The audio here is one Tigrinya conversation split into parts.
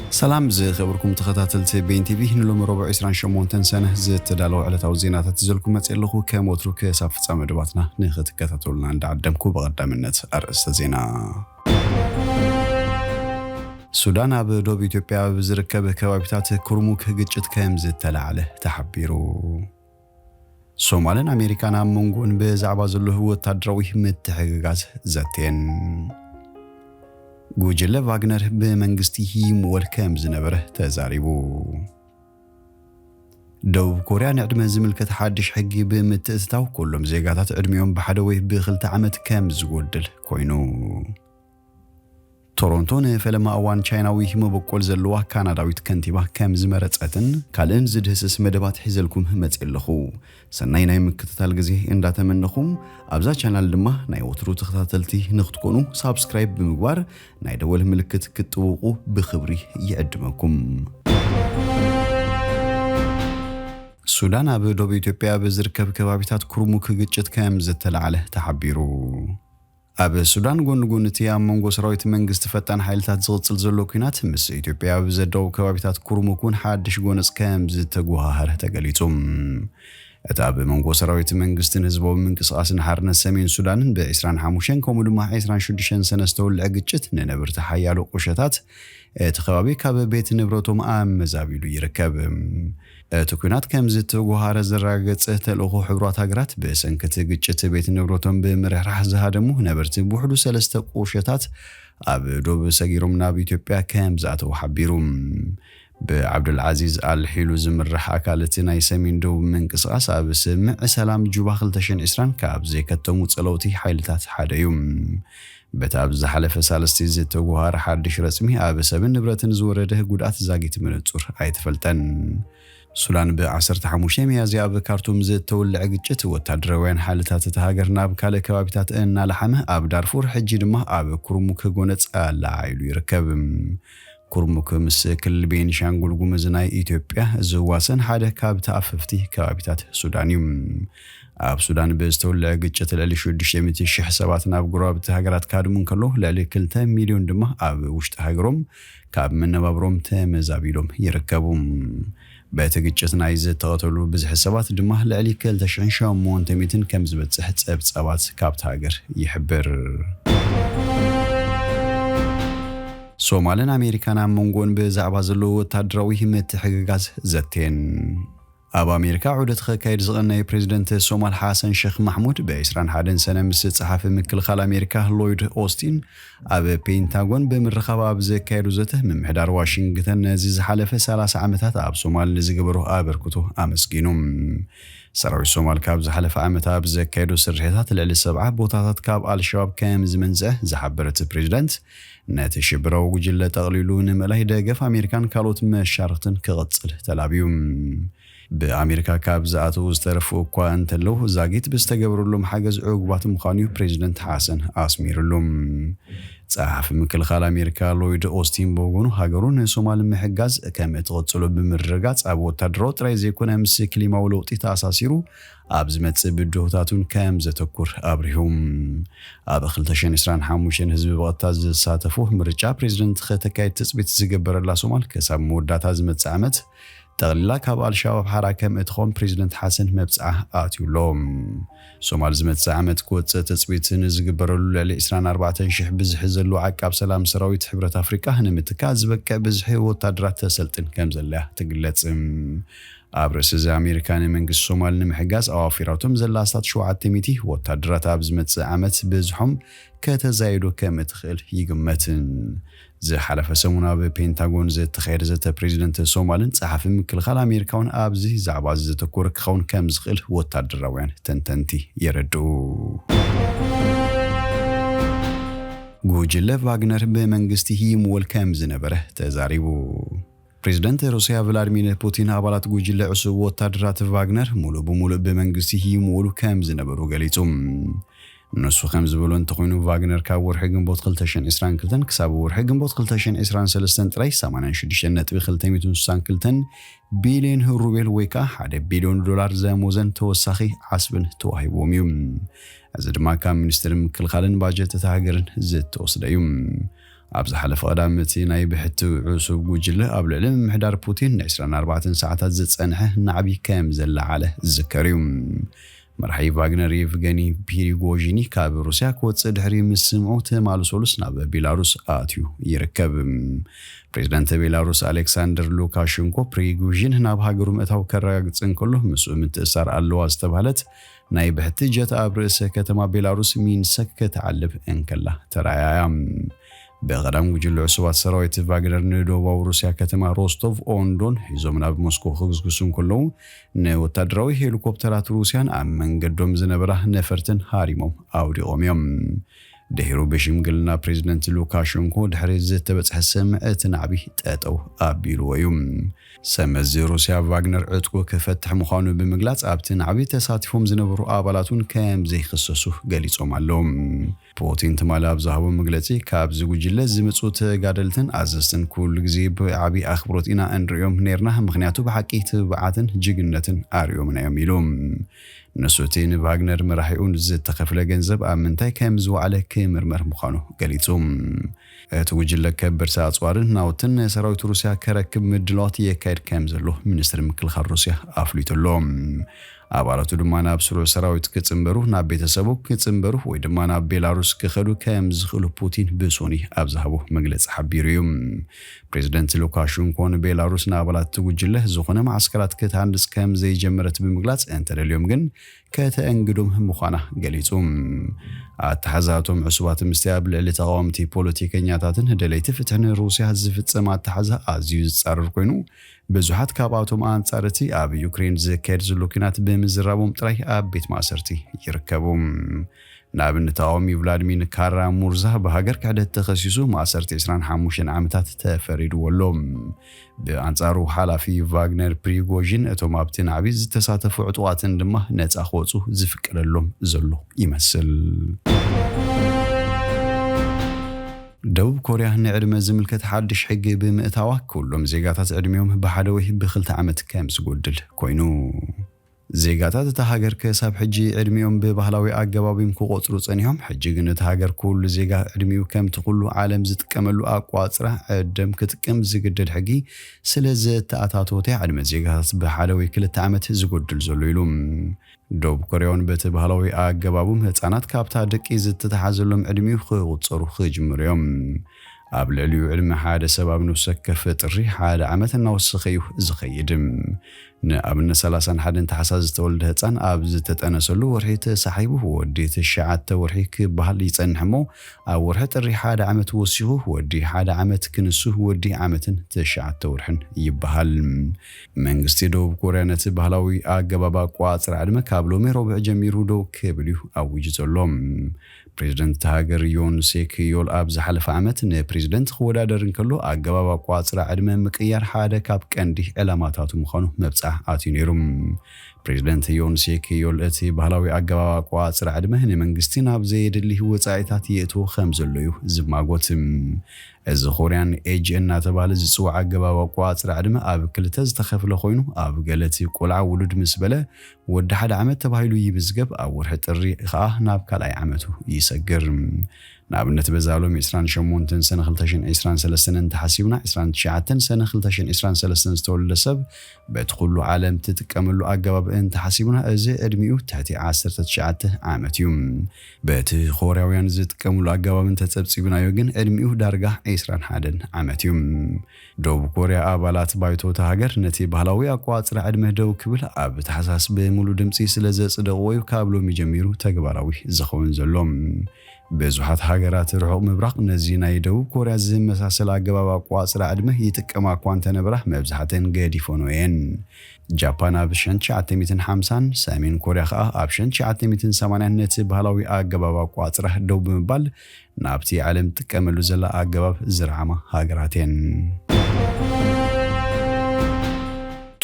ሰላም ዝኸበርኩም ተኸታተልቲ ቤን ቲቪ፣ ንሎሚ ረቡዕ ዕስራን ሸሞንተን ሰነ ዝተዳለወ ዕለታዊ ዜናታት ይዘልኩም መፅእ ኣለኹ። ከም ወትሩ ክሳብ ፍፃመ መደባትና ንኽትከታተሉና እንዳዓደምኩ፣ ብቐዳምነት ኣርእስተ ዜና። ሱዳን ኣብ ዶብ ኢትዮጵያ ኣብ ዝርከብ ከባቢታት ኩርሙክ ግጭት ከም ዝተላዕለ ተሓቢሩ። ሶማልን ኣሜሪካን ኣብ መንጎን ብዛዕባ ዘሎ ወታደራዊ ምትሕግጋዝ ዘትየን። ጉጅለ ቫግነር ብመንግስቲ ይምወል ከም ዝነበረ ተዛሪቡ። ደቡብ ኮርያ ንዕድመ ዝምልከት ሓድሽ ሕጊ ብምትእትታው፣ ኩሎም ዜጋታት ዕድሚኦም ብሓደ ወይ ብክልተ ዓመት ከም ዝጎድል ኮይኑ። ቶሮንቶ ንፈለማ እዋን ቻይናዊ መበቆል ዘለዋ ካናዳዊት ከንቲባ ከም ዝመረጸትን ካልእን ዝድህስስ መደባት ሒዘልኩም መጽእ ኣለኹ። ሰናይ ናይ ምክትታል ግዜ እንዳተመነኹም፣ ኣብዛ ቻናል ድማ ናይ ወትሩ ተኸታተልቲ ንክትኮኑ ሳብስክራይብ ብምግባር ናይ ደወል ምልክት ክትጥውቁ ብኽብሪ ይዕድመኩም። ሱዳን ኣብ ዶብ ኢትዮጵያ ኣብ ዝርከብ ከባቢታት ኩርሙክ ግጭት ከም ዝተላዕለ ተሓቢሩ። ኣብ ሱዳን ጎኒ ጎኒ እቲ ኣብ መንጎ ሰራዊት መንግስቲ ፈጣን ሓይልታት ዝቕጽል ዘሎ ኲናት፣ ምስ ኢትዮጵያ ኣብ ዘዳው ከባቢታት ኩርሙክ እውን ሓድሽ ጎነጽ ከም ዝተጎሃሃረ ተገሊጹ። እቲ ኣብ መንጎ ሰራዊት መንግስትን ህዝባዊ ምንቅስቓስን ሓርነት ሰሜን ሱዳንን ብ ዕስራን ሓሙሽተን ከምኡ ድማ ዕስራን ሽዱሽተን ሰነ ዝተወልዐ ግጭት ንነብርቲ ሓያሎ ቁሸታት እቲ ከባቢ ካብ ቤት ንብረቶም ኣመዛቢሉ ይርከብ። እቲ ኲናት ከም ዝተጎሃረ ዘረጋገጸ ተልእኾ ሕቡራት ሃገራት፣ ብሰንኪ እቲ ግጭት ቤት ንብረቶም ብምርሕራሕ ዝሃደሙ ነበርቲ ብውሕዱ ሰለስተ ቁሸታት ኣብ ዶብ ሰጊሮም ናብ ኢትዮጵያ ከም ዝኣተዉ ሓቢሩ። ብዓብዱልዓዚዝ ኣል ሒሉ ዝምራሕ ኣካል እቲ ናይ ሰሜን ደቡብ ምንቅስቓስ፣ ኣብ ስምምዕ ሰላም ጁባ ክልተ ሽሕን ዕስራን ካብ ዘይከተሙ ጸለውቲ ሓይልታት ሓደ እዩ። በቲ ኣብ ዝሓለፈ ሳልስቲ ዝተጎሃረ ሓድሽ ረጽሚ፣ ኣብ ሰብን ንብረትን ዝወረደ ጉድኣት ዛጊት ምንጹር ኣይተፈልጠን። ሱዳን ብ ዓሰርተ ሓሙሽተ ሚያዝያ ኣብ ካርቱም ዝተወልዐ ግጭት፣ ወታደራውያን ሓይልታት እታ ሃገር ናብ ካልእ ከባቢታት እናለሓመ፣ ኣብ ዳርፉር፣ ሕጂ ድማ ኣብ ኩርሙክ ጎነጽ ኣላዓይሉ ይርከብ። ኩርሙክ ምስ ክልል ቤኒሻንጉል ጉሙዝ ናይ ኢትዮጵያ ዝዋሰን ሓደ ካብ ተኣፈፍቲ ከባቢታት ሱዳን እዩ። ኣብ ሱዳን ብዝተወልዐ ግጭት ልዕሊ ሽዱሽተ ሚእቲ ሽሕ ሰባት ናብ ጎረባብቲ ሃገራት ክሃድሙ እንከሎ፣ ልዕሊ ክልተ ሚልዮን ድማ ኣብ ውሽጢ ሃገሮም ካብ መነባብሮም ተመዛቢሎም ይርከቡ። በቲ ግጭት ናይ ዝተቐተሉ ብዝሒ ሰባት ድማ ልዕሊ ክልተ ሽሕን ሸሞንተ ሚእትን ከም ዝበጽሕ ጸብጻባት ካብታ ሃገር ይሕብር። ሶማልን ኣሜሪካን ኣብ መንጎን ብዛዕባ ዘለዎ ወታደራዊ ምትሕግጋዝ ዘትየን። ኣብ ኣሜሪካ ዑደት ክካየድ ዝቐነየ ፕሬዚደንት ሶማል ሓሰን ሸኽ ማሕሙድ፣ ብ ዕስራን ሓደን ሰነ ምስ ጸሓፊ ምክልኻል ኣሜሪካ ሎይድ ኦስቲን ኣብ ፔንታጎን ብምርኻብ ኣብ ዘካየዱ ዘተ፣ ምምሕዳር ዋሽንግተን ነዚ ዝሓለፈ ሰላሳ ዓመታት ኣብ ሶማል ንዝገበሮ ኣበርክቶ ኣመስጊኑ። ሰራዊት ሶማል ካብ ዝሓለፈ ዓመት ኣብ ዘካየዶ ስርሒታት፣ ልዕሊ ሰብዓ ቦታታት ካብ ኣልሸባብ ከም ዝመንዝዐ ዝሓበረ እቲ ፕሬዚደንት፣ ነቲ ሽብራዊ ጉጅለ ጠቕሊሉ ንምእላይ ደገፍ ኣሜሪካን ካልኦት መሻርኽትን ክቕጽል ተላብዩ። ብኣሜሪካ ካብ ዝኣተዉ ዝተረፉ እኳ እንተለዉ፣ ዛጊት ብዝተገበረሎም ሓገዝ ዕጉባት ምዃኑ እዩ ፕሬዚደንት ሓሰን ኣስሚርሉ። ጸሓፊ ምክልኻል ኣሜሪካ ሎይድ ኦስቲን ብወገኑ፣ ሃገሩ ንሶማል ምሕጋዝ ከም እትቕጽሎ ብምርግጋጽ፣ ኣብ ወታደራዊ ጥራይ ዘይኮነ፣ ምስ ክሊማዊ ለውጢ ተኣሳሲሩ ኣብ ዝመጽእ ብድሆታት እውን ከም ዘተኩር ኣብሪሁ። ኣብ ክልተ ሽሕን ዕስራን ሓሙሽተን ህዝቢ ብቐጥታ ዝሳተፎ ምርጫ ፕሬዚደንት ከተካይድ ትጽቢት ዝግበረላ ሶማል፣ ክሳብ መወዳእታ ዝመጽእ ዓመት ጠቕሊላ ካብ ኣልሻባብ ሓራ ከም እትኾን ፕሬዚደንት ሓሰን መብጽዓ ኣትዩ ኣሎ። ሶማል ዝመጽእ ዓመት ክወጽእ ትጽቢት ንዝግበረሉ ልዕሊ ዕስራን ኣርባዕተን ሽሕ ብዝሒ ዘለዎ ዓቃብ ሰላም ሰራዊት ሕብረት ኣፍሪቃ ንምትካእ ዝበቅዕ ብዝሒ ወታደራት ተሰልጥን ከም ዘለያ ትግለጽ። ኣብ ርእሲ እዚ፣ ኣሜሪካ ንመንግስቲ ሶማል ንምሕጋዝ ኣዋፊራቶም ዘላ ኣስታት ሸውዓተ ሚእቲ ወታደራት ኣብ ዝመጽእ ዓመት ብዝሖም ከተዛይዶ ከም እትኽእል ይግመት። ዝሓለፈ ሰሙን ኣብ ፔንታጎን ዝተኻየደ ዘተ፣ ፕሬዚደንት ሶማልን ጸሓፊ ምክልኻል ኣሜሪካውን ኣብዚ ዛዕባ እዚ ዘተኮረ ክኸውን ከም ዝኽእል ወታደራውያን ተንተንቲ የረድኡ። ጉጅለ ቫግነር ብመንግስቲ ይምወል ከም ዝነበረ ተዛሪቡ። ፕሬዚደንት ሩስያ ቭላድሚር ፑቲን፣ ኣባላት ጉጅለ ዕሱብ ወታደራት ቫግነር ሙሉእ ብሙሉእ ብመንግስቲ ይምወሉ ከም ዝነበሩ ገሊጹ። ንሱ ከም ዝበሎ እንተኾይኑ፣ ቫግነር ካብ ወርሒ ግንቦት ክልተ ሽሕን ዕስራን ክልተን ክሳብ ወርሒ ግንቦት ክልተ ሽሕን ዕስራን ሰለስተን ጥራይ ሰማንያን ሽዱሽተን ነጥቢ ክልተ ሚእትን ስሳን ክልተን ቢልዮን ሩቤል ወይ ከኣ ሓደ ቢልዮን ዶላር ዘሞዘን ተወሳኺ ዓስብን ተዋሂብዎም እዩ። እዚ ድማ ካብ ሚኒስትሪ ምክልኻልን ባጀት እታ ሃገርን ዝተወስደ እዩ። ኣብ ዝሓለፈ ቀዳም እቲ ናይ ብሕቲ ዕሱብ ጉጅለ ኣብ ልዕሊ ምምሕዳር ፑቲን ን24 ሰዓታት ዝጸንሐ ናዕቢ ከም ዘለዓለ ዝዝከር እዩ። መራሒ ቫግነር የቭገኒ ፕሪጎዥኒ ካብ ሩስያ ክወጽእ ድሕሪ ምስምዑ ትማሊ ሰሉስ ናብ ቤላሩስ ኣትዩ ይርከብ። ፕሬዝዳንት ቤላሩስ ኣሌክሳንደር ሉካሸንኮ ፕሪጎዥን ናብ ሃገሩ ምእታው ከረጋግጽ እንከሎ ምስኡ ምትእሳር ኣለዋ ዝተባህለት ናይ ብሕቲ ጀት ኣብ ርእሰ ከተማ ቤላሩስ ሚንስክ ክትዓልብ እንከላ ተራእያ። ብቐዳም ጉጅለ ዕሱባት ሰራዊት ቫግነር ንደቡባዊ ሩስያ ከተማ ሮስቶቭ ኦንዶን ሒዞም ናብ ሞስኮ ክግስግሱ እንከለዉ ንወታደራዊ ሄሊኮፕተራት ሩስያን ኣብ መንገዶም ዝነበራ ነፈርትን ሃሪሞም ኣውዲቖም እዮም። ድሒሩ ብሽምግልና ፕሬዝደንት ሉካሸንኮ ድሕሪ ዝተበጽሐ ስምምዕ እቲ ናዕቢ ጠጠው ኣቢልዎ እዩ። ሰመዚ ሩስያ ቫግነር ዕጥቁ ክፈትሕ ምዃኑ ብምግላጽ ኣብቲ ናዕቢ ተሳቲፎም ዝነበሩ ኣባላቱን ከም ዘይክሰሱ ገሊጾም ኣለዉ። ፑቲን ትማሊ ኣብ ዝሃቦ መግለጺ ካብዚ ጉጅለ ዝመጹ ተጋደልትን ኣዘዝትን ኩሉ ግዜ ብዓቢ ኣኽብሮት ኢና እንርእዮም ነርና፣ ምኽንያቱ ብሓቂ ትብዓትን ጅግነትን ኣርእዮምና እዮም ኢሉ። ንሱ እቲ ንቫግነር መራሒኡ ዝተኸፍለ ገንዘብ ኣብ ምንታይ ከም ዝወዓለ ክምርመር ምዃኑ ገሊጹ። እቲ ጉጅለ ከበድቲ ኣጽዋርን ናውትን ንሰራዊት ሩስያ ከረክብ ምድላዋት የካይድ ከም ዘሎ ሚኒስትሪ ምክልኻል ሩስያ ኣፍሊጡ ኣሎ። ኣባላቱ ድማ ናብ ስሩዕ ሰራዊት ክጽንበሩ፣ ናብ ቤተሰቡ ክጽንበሩ ወይ ድማ ናብ ቤላሩስ ክኸዱ ከም ዝኽእሉ ፑቲን ብሶኒ ኣብ ዝሃቦ መግለጺ ሓቢሩ እዩ። ፕሬዝደንት ሉካሸንኮ ንቤላሩስ ንኣባላት እቲ ጉጅለ ዝኾነ ማዕስከራት ክትሃንጽ ከም ዘይጀመረት ብምግላጽ እንተደልዮም ግን ከተእንግዶም ምዃና ገሊጹ። ኣተሓዛቶም ዕሱባት ምስቲ ኣብ ልዕሊ ተቓወምቲ ፖለቲከኛታትን ደለይቲ ፍትሕን ሩስያ ዝፍጸም ኣተሓዛ ኣዝዩ ዝጻረር ኮይኑ ብዙሓት ካብኣቶም ኣንጻር እቲ ኣብ ዩክሬን ዝካየድ ዘሎ ኲናት ብምዝራቦም ጥራይ ኣብ ቤት ማእሰርቲ ይርከቡ። ንኣብነት ተቓዋሚ ቭላድሚር ካራ ሙርዛ ብሃገር ክሕደት ተኸሲሱ ማእሰርቲ 25 ዓመታት ተፈሪድዎ ኣሎ። ብኣንጻሩ ሓላፊ ቫግነር ፕሪጎዥን እቶም ኣብቲ ናዕቢ ዝተሳተፉ ዕጡቓትን ድማ ነጻ ክወጹ ዝፍቀደሎም ዘሎ ይመስል። ደቡብ ኮርያ ንዕድመ ዝምልከት ሓድሽ ሕጊ ብምእታዋ ኩሎም ዜጋታት ዕድሚኦም ብሓደ ወይ ብክልተ ዓመት ከም ዝጎድል ኮይኑ። ዜጋታት እታ ሃገር ክሳብ ሕጂ ዕድሚኦም ብባህላዊ ኣገባብ እዮም ክቖጽሩ ጸኒሖም። ሕጂ ግን እታ ሃገር ኩሉ ዜጋ ዕድሚኡ ከምቲ ኩሉ ዓለም ዝጥቀመሉ ኣቋጽራ ዕደም ክጥቀም ዝግደድ ሕጊ ስለ ዘተኣታተወት እያ ዕድመ ዜጋታት ብሓደ ወይ ክልተ ዓመት ዝጎድል ዘሎ ኢሉ። ደቡብ ኮርያውን በቲ ባህላዊ ኣገባቡም ህጻናት ካብታ ደቂ ዝተተሓዘሎም ዕድሚኡ ክቑጸሩ ክጅምሩ እዮም። ኣብ ልዕሊኡ ዕድመ ሓደ ሰብ ኣብ ነፍሲ ወከፍ ጥሪ ሓደ ዓመት እናወሰኸ እዩ ዝኸይድ። ንኣብነት 31 ታሕሳስ ዝተወልደ ህጻን ኣብ ዝተጠነሰሉ ወርሒ ተሳሒቡ ወዲ ትሽዓተ ወርሒ ክበሃል ይጸንሕ እሞ ኣብ ወርሒ ጥሪ ሓደ ዓመት ወሲኹ ወዲ ሓደ ዓመት ክንሱ ወዲ ዓመትን ትሽዓተ ወርሕን ይበሃል። መንግስቲ ደቡብ ኮርያ ነቲ ባህላዊ ኣገባብ ኣቋጽራ ዕድመ ካብ ሎሚ ረቡዕ ጀሚሩ ደው ክብል እዩ ኣዊጁ ዘሎ። ፕሬዝደንት እታ ሃገር ዮን ሴክ ዮል ኣብ ዝሓለፈ ዓመት ንፕሬዝደንት ክወዳደር እንከሎ ኣገባብ ኣቋጽራ ዕድመ ምቅያር ሓደ ካብ ቀንዲ ዕላማታቱ ምዃኑ መብጻዕ ኣትዩ ነይሩ። ፕሬዝደንት ዮን ሴክ ዮል እቲ ባህላዊ ኣገባብ ኣቋጽራ ዕድመ ንመንግስቲ ናብ ዘየድሊ ወጻኢታት የእትዎ ከም ዘሎ እዩ ዝማጎት። እዚ ኮርያን ኤጅ እናተባህለ ዝጽዋዕ ኣገባብ ኣቋጽራ ዕድመ ኣብ ክልተ ዝተኸፍለ ኮይኑ ኣብ ገለ እቲ ቆልዓ ውሉድ ምስ በለ ወዲ ሓደ ዓመት ተባሂሉ ይምዝገብ። ኣብ ወርሒ ጥሪ ከኣ ናብ ካልኣይ ዓመቱ ይሰግር። ንኣብነት በዛ ሎሚ 28 ሰነ 2023 እንተሓሲብና 29 ሰነ 2023 ዝተወለደ ሰብ በቲ ኩሉ ዓለም ትጥቀመሉ ኣገባብ እንተሓሲብና እዚ ዕድሚኡ ትሕቲ 19 ዓመት እዩ። በቲ ኮርያውያን ዝጥቀምሉ ኣገባብ እንተጸብጺብናዮ ግን ዕድሚኡ ዳርጋ 21 ዓመት እዩ። ደቡብ ኮርያ ኣባላት ባይቶ እታ ሃገር ነቲ ባህላዊ ኣቋጽራ ዕድመ ደው ክብል ኣብ ታሕሳስ ብምሉእ ድምጺ ስለ ዘጽደቕዎ እዩ ካብ ሎሚ ጀሚሩ ተግባራዊ ዝኸውን ዘሎ። ብዙሓት ሃገራት ርሑቕ ምብራቕ ነዚ ናይ ደቡብ ኮርያ ዝመሳሰል ኣገባብ ኣቋጽራ ዕድመ ይጥቀማ እኳ እንተነበራ መብዛሕተን ገዲፈንኦ እየን። ጃፓን ኣብ 1950ን ሰሜን ኮርያ ከኣ ኣብ 1980 ነቲ ባህላዊ ኣገባብ ኣቋጽራ ደው ብምባል ናብቲ ዓለም ትጥቀመሉ ዘላ ኣገባብ ዝረዓማ ሃገራት እየን።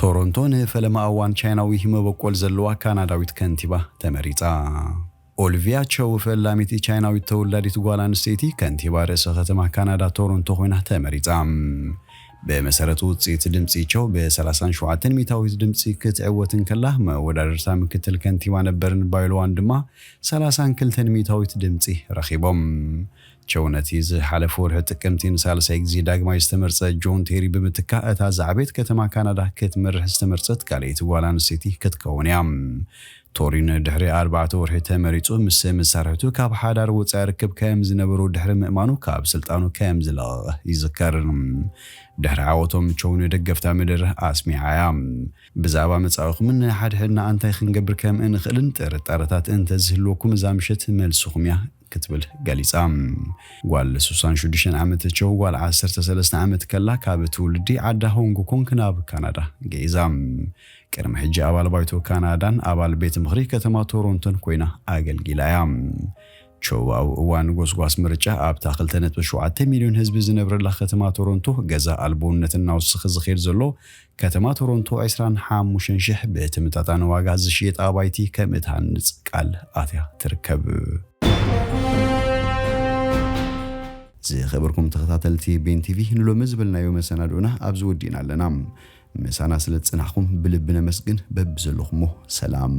ቶሮንቶ ንፈለማ እዋን ቻይናዊ መበቆል ዘለዋ ካናዳዊት ከንቲባ ተመሪጻ። ኦሊቪያ ቸው ፈላሚት ቻይናዊት ተወላዲት ጓል ኣንስተይቲ ከንቲባ ርእሰ ከተማ ካናዳ ቶሮንቶ ኮይና ተመሪጻ። ብመሰረት ውፅኢት ድምፂ ቸው ብ ሰላሳን ሸውዓተን ሚእታዊት ድምፂ ክትዕወት እንከላ፣ መወዳደርታ ምክትል ከንቲባ ነበርን ባይሎዋን ድማ ሰላሳን ክልተን ሚእታዊት ድምፂ ረኺቦም። ቸው ነቲ ዝሓለፈ ወርሒ ጥቅምቲ ንሳልሳይ ግዜ ዳግማይ ዝተመርጸ ጆን ቴሪ ብምትካእ፣ እታ ዝዓበየት ከተማ ካናዳ ክትመርሕ ዝተመርጸት ካልኣይቲ ጓል ኣንስተይቲ ክትከውን እያ። ቶሪን ድሕሪ ኣርባዕተ ወርሒ ተመሪጹ፣ ምስ መሳርሕቱ ካብ ሓዳር ወጻኢ ርክብ ከም ዝነበሩ ድሕሪ ምእማኑ፣ ካብ ስልጣኑ ከም ዝለቐቐ ይዝከር። ድሕሪ ዓወቶም፣ ቸው ንደገፍታ መደረ ኣስሚዓ እያ። ብዛዕባ መጻኢኹምን ንሓድሕድና እንታይ ክንገብር ከም እንኽእልን ጥርጣረታት እንተ ዝህልወኩም፣ እዛ ምሸት መልስኹም እያ ክትብል ገሊጻ። ጓል ስሳን ሽዱሽተ ዓመት ቸው፣ ጓል ዓሰርተ ሰለስተ ዓመት ከላ፣ ካብ ትውልዲ ዓዳ ሆንግ ኮንግ ናብ ካናዳ ገይዛ። ቅድሚ ሕጂ ኣባል ባይቶ ካናዳን ኣባል ቤት ምኽሪ ከተማ ቶሮንቶን ኮይና ኣገልጊላ እያ። ቸው ኣብ እዋን ጎስጓስ ምርጫ ኣብታ ክልተ ነጥቢ ሸውዓተ ሚልዮን ህዝቢ ዝነብረላ ከተማ ቶሮንቶ ገዛ ኣልቦነት እናወሰኸ ዝኸይድ ዘሎ፣ ከተማ ቶሮንቶ ዕስራን ሓሙሽተን ሽሕ ብተመጣጣኒ ዋጋ ዝሽየጥ ኣባይቲ ከም እትሃንጽ ቃል ኣትያ ትርከብ። ዝኸበርኩም ተኸታተልቲ ቤን ቲቪ፣ ንሎሚ ዝበልናዮ መሰናድኦና ኣብዚ ወዲእና ኣለና። ምሳና ስለ ዝጸናሕኩም ብልቢ ነመስግን። በብዘለኹሞ ሰላም።